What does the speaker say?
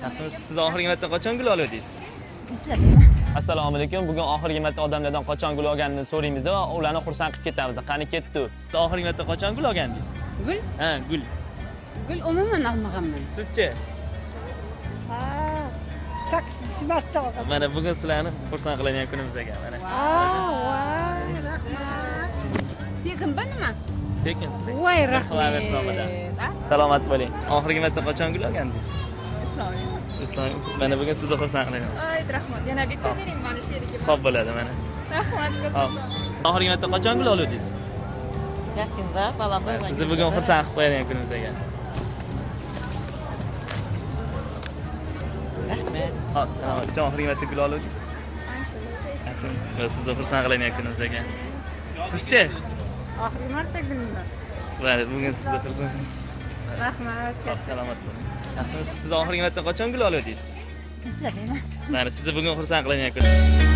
Yaxshimisiz? Siz oxirgi marta qachon gul oluvdingiz? Eslamayman. Assalomu alaykum. Bugun oxirgi marta odamlardan qachon gul olganini so'raymiz va ularni xursand qilib ketamiz. Qani ketdi. Oxirgi marta qachon gul olgandingiz? Gul? Ha, gul. Gul umuman olmaganman. Sizchi? Ha, 8 marta olgan. Mana bugun sizlarni xursand qiladigan kunimiz ekan, mana. Voy, rahmat. Tekinmi nima? Tekin. Voy, Flowers nomidan. rahmat. Salomat bo'ling. Oxirgi marta qachon gul olgandingiz? Islom. Mana bugun sizni xursand qilaymiz. Ay, rahmat. Yana bitta bering mani sherigim. Xo'p bo'ladi mana. Rahmat. Hop. Oxirgi marta qachon gul oluvdingiz? Yaqinda balam Sizni bugun xursand qilib qo'yadigan kunimiz ekan. Rahmat. Hop, salomat. Qachon oxirgi marta gul oluvdingiz? Ancha bo'ldi. Ancha. Va sizni xursand qiladigan kunimiz ekan. Sizchi? Oxirgi marta gulmi? Mana bugun sizni xursand. Rahmat. Hop, salomat bo'ling. Yaxshimisiz? Siz oxirgi marta qachon gul oluvdingiz? Eslamayman. Mana sizni bugun xursand qiladigan kun.